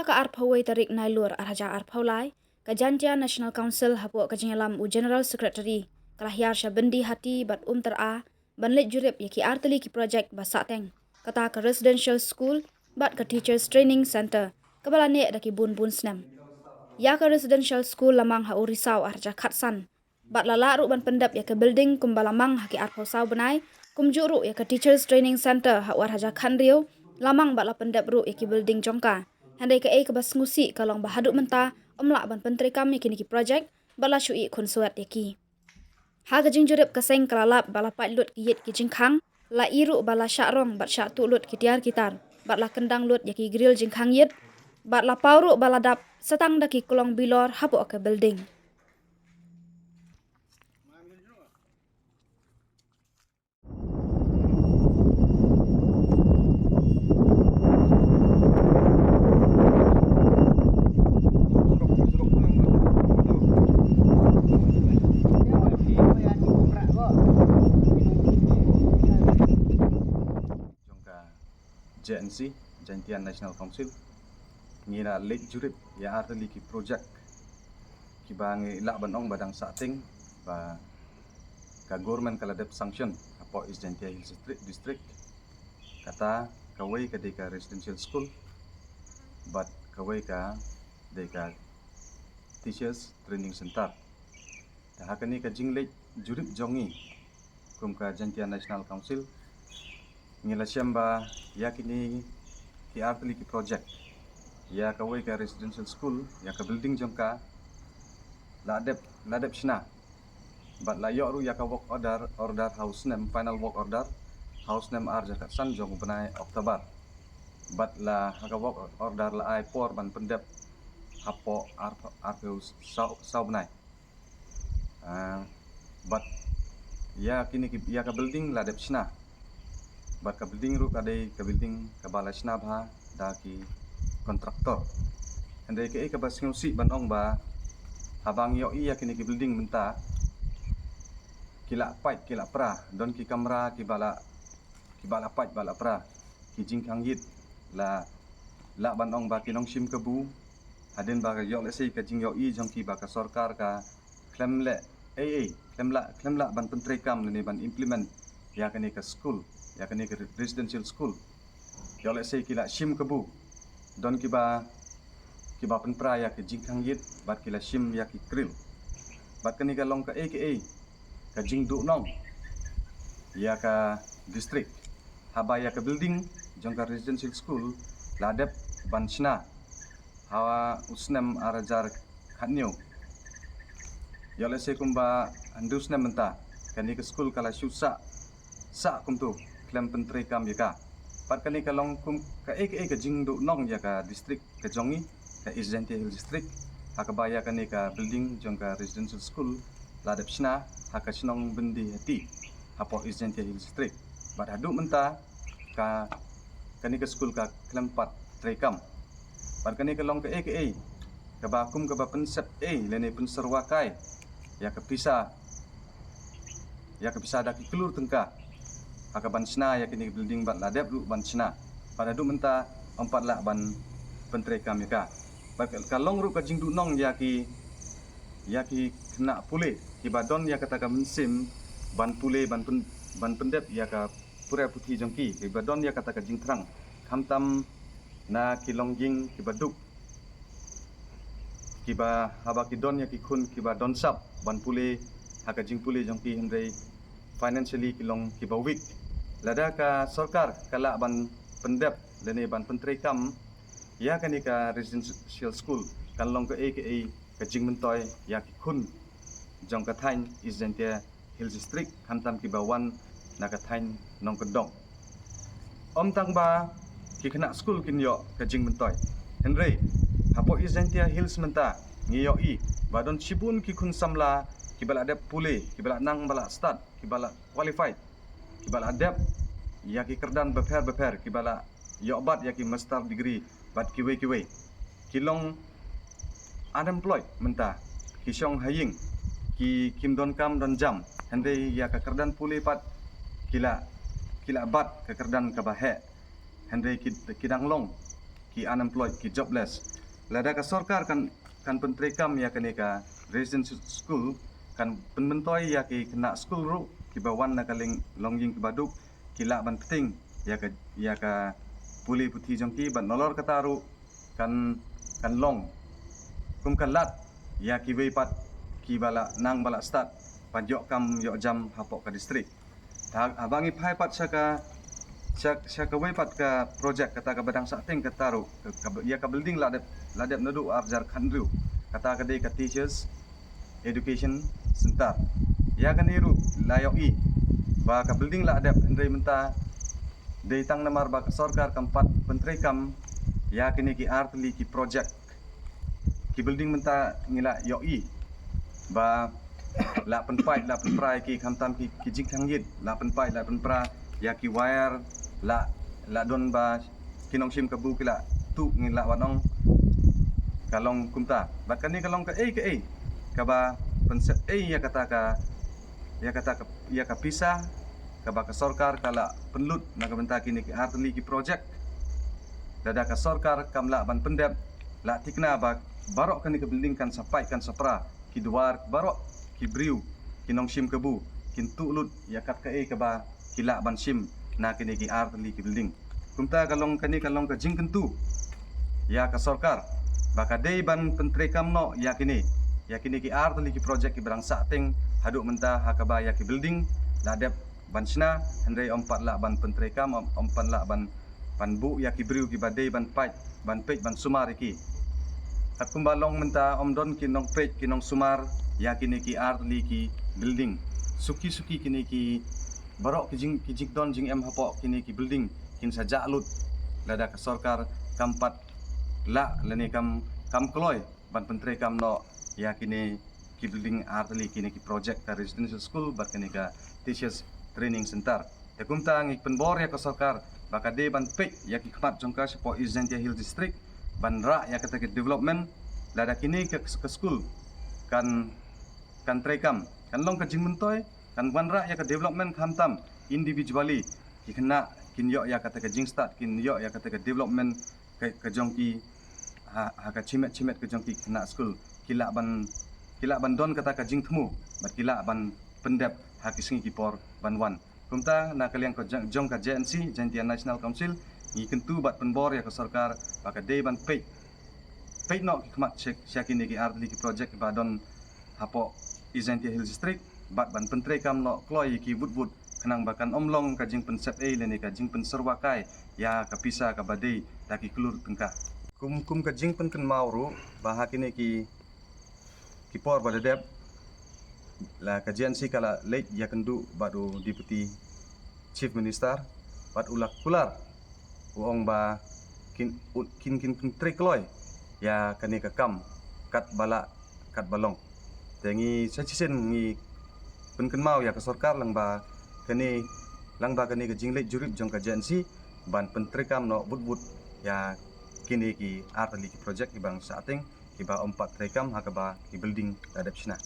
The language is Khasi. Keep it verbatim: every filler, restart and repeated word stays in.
Ka arphew wei tarik Nailur arhajar arphew lai, ka Jaintia National Council hapoh ka jingïalam u General Secretary ka la hiar sha Byndihati bad Umtyra ban leit jurip ïa ki artylli ki project ba sahteng, kata ka Residential School bad ka Teachers Training Center kaba la neh da ki bun bun snem. Ïa ka Residential School la mang ha u Risaw arhajar khatsan bad la lah ruh ban pyndep ïa ka building kumba la mang ha ki arphew saw bnai, kumjuh ruh ïa ka Teachers Training Center ha u arhajar khathynriew la mang bad la pyndep ruh ïa ki building jong ka. Hynrei kaei kaba sngewsih ka long ba haduh mynta ym lah ban pyntreikam ïa kine ki project bad la shu ïeh khun swet ïa ki. Ha ka jingjurip ka seng ka la lap ba la pait lut ki ïit ki jingkhang, la i ruh ba la shah rong bad shah tuh lut ki tiar ki tar, bad la kyndang lut ïa ki grill jingkhang ïit, bad la paw ruh ba la dap satang da ki klong bilor hapoh ka building. Jong ka J N C, Jaintia National Council, ngi la leit jurip ïa artylli ki project kiba ngi lah ban ong ba dang sahteng ba ka government ka la dep sanction hapoh East Jaintia Hills District, District. Kata kawei ka dei ka residential school, bad kawei ka dei ka teachers training center. Te ha kane ka jingleit jurip jong ngi kum ka Jaintia National Council, ngi la shem ba ïa kine ki artylli ki project, ïa kawei ka residential school, ïa ka building jong ka la dep, la dep shna. Bad la ïoh ruh ïa ka work order, order ha u snem, final work order ha u snem arhajar khatsan jong u bnai October. Bad la ha ka work order la ai por ban pyndep hapoh ar, arphew saw, saw bnai. Ah, bad ïa kine ki, ïa ka building la dep shna. Bad ka building ruh ka dei ka building kaba la shna bha da ki contractor. Hynrei kaei kaba sngewsih ban ong ba haba ngi ïohi ïa kine ki building mynta, ki la pait, ki la pra, don ki kamra kiba la, kiba la pait, ba la pra, ki jingkhang ïit la, lah ban ong ba ki nongshim kabu, hadien ba ïoh lehse ka jingïohi jong ki ba ka sorkar ka khlem leh ei ei, khlem lah, khlem lah ban pyntreikam ne ban implement ïa kane ka school, ïa kane ka residential school. Ïoh lehse ki la shim kabu, don kiba, kiba pynpra ïa ki jingkhang ïit bad ki la shim ïa ki krill. Bad kane ka long kaei kaei ka jingduhnong ïa ka district, haba ïa ka building jong ka residential school la dep ban shna ha u snem arhajar khathynñiew. Ïoh lehse kumba hynriew snem mynta kane ka school ka la shu sah, sah kumto khlem pyntreikam ïa ka. Bad kane ka long kum kaei kaei ka jingduhnong ïa ka district ka jong ngi, ka East Jaintia Hills District, ha kaba ïa kane ka building jong ka residential school la dep shna ha ka shnong Byndihati hapoh East Jaintia Hills District. Bad haduh mynta ka, kane ka school ka khlem pat treikam. Bad kane ka long kaei kaei kaba kum kaba pynsep ei lane pynsyrwa kai ïa ka pisa, ïa ka pisa da ki klur tyngka ha kaban shna ïa kine ki building bad la dep ruh ban shna. Bad haduh mynta ym pat lah ban pyntreikam ïa ka. Bad ka long ruh ka jingduhnong ïa ki, ïa ki khynnah pule kiba don ïa kata ka mynsiem ban pule, ban pyn, ban pyndep ïa ka pura puthi jong ki, kiba don ïa kata ka jingthrang, khamtam na ki longïing kiba duk, kiba haba ki don ïa ki khun kiba don sap ban pule ha ka jingpule jong ki, hynrei financially ki long kiba weak. Lada ka sorkar ka lah ban pyndep lane ban pyntreikam ïa kane ka residential school, kan long kaei kaei ka jingmyntoi ïa ki khun jong ka thaiñ East Jaintia Hills District, khamtam kiba wan na ka thaiñ nongkyndong. Ym tang ba ki khynnah skul kin ïoh ka jingmyntoi, hynrei hapoh East Jaintia Hills mynta ngi ïohi ba don shibun ki khun samla kiba la dep pule, kiba la nang ba la stad, kiba la qualified, kiba la dep ïa ki kyrdan bapher bapher, kiba la ïoh bat ïa ki master degree bad kiwei kiwei, ki long unemployed mynta, ki shong ha ïing, ki, kim don kam don jam, hynrei ïa ka kyrdan pule pat ki la, ki la bat ka kyrdan kaba heh, hynrei ki, ki dang long ki unemployed, ki jobless. Lada ka sorkar kan kan pyntreikam ïa kane ka residential school, kan pynmyntoi ïa ki khynnah skul ruh kiba wan na ka liang longïing kiba duk, ki lah ban pynthing ïa ka ïa ka pule puthi jong ki, bad nalor kata ruh kan kan long kum ka lad ïa kiwei pat kiba la nang ba la stad ban ïoh kam ïoh jam hapoh ka district. Haba ngi phai pat sha ka sha kawei pat ka project kata kaba dang sah teng kata ruh, ïa ka building la dep la dep naduh arjar khandriu, kata ka dei ka Teachers Education Center. Ïa kane ruh la ïohi ba ka building la dep, hynrei mynta dei tang namar ba ka sorkar kam pat pyntreikam ïa kine ki artylli ki project. Ki building mynta ngi la ïohi ba la pynpait la pynpra ïa ki, khamtam ki ki jingkhang ïit la pynpait la pynpra ïa ki wire, la la don ba ki nongshim kabu ki la tuh, ngi la wan ong ka long kumta. Bad kane ka long kaei kaei kaba pynsep ei ïa kata ka ïa kata ka ïa ka pisa kaba ka sorkar ka la pynlut na ka bynta kine ki artylli ki project. Lada ka sorkar kam lah ban pyndep, la thikna ba baroh kane ka building kan sa pait kan sa pra, ki duwar baroh, ki briew, ki nongshim kabu kin tuh lut ïa kat kaei kaba ki lah ban shim na kine ki artylli ki building. Kumta ka long kane ka long ka jingkyntu ïa ka sorkar ba ka dei ban pyntreikam noh ïa kine ïa kine ki artylli ki project kiba dang sah teng haduh mynta, ha kaba ïa ki building la dep ban shna, hynrei ym pat lah ban pyntreikam, ym, ym pat lah ban ban buh ïa ki briew kiba dei ban pait ban peit ban sumar ïa ki. Katkum ba long mynta ym don ki nongpeit ki nongsumar ïa kine ki artylli ki building. Suki suki kine ki baroh ki jing ki jingdon jingem hapoh kine ki building kin sa jah lut lada ka sorkar kam pat lah lane kam kam kloi ban pyntreikam noh ïa kine ki building artylli kine ki project ka residential school bad kane ka teachers training center. Te kumta ngi pynbor ïa ka sorkar ba ka dei ban peit ïa ki khmat jong ka shapoh East Jaintia Hills District ban rah ïa kata ka development. Lada kine ka, ka skul kan kan treikam, kan long ka jingmyntoi, kan wanrah ïa ka development, khamtam individually ki khynnah kin ïoh ïa kata ka jingstad, kin ïoh ïa kata ka development ka, ka jong ki ha, ha ka shimet shimet ka jong ki khynnah skul, ki lah ban ki lah ban don kata ka jingthmu bad ki lah ban pyndep ha ki sngi ki por ban wan. Kumta na ka liang ka jong, jong ka J N C, Jaintia National Council, ngi kyntu bad pynbor ïa ka sorkar ba ka dei ban peit peit noh ki khmat sha, sha kine ki artylli ki project ba don hapoh East Jaintia Hills District bad ban pyntreikam noh kloi ïa ki wut wut, khnang ba kan ym long ka jingpynsep ei lane ka jingpynsyrwa kai ïa ka pisa kaba dei da ki klur tyngka. Kum kum ka jingpynkynmaw ruh ba ha kine ki ki por ba da dep la ka J N C ka la leit ïakynduh bad u Deputy Chief Minister bad u la kular, u ong ba kin kin kin pyntrei kloi ïa kane ka kam kat ba lah kat ba long. Te ngi sa shisien ngi pynkynmaw ïa ka sorkar lang ba kane lang ba kane ka jingleit jurip jong ka J N C ban pyntreikam noh wut wut ïa kine ki artylli ki project kiba nga sa teng kiba ym pat treikam ha kaba ki building la dep shna.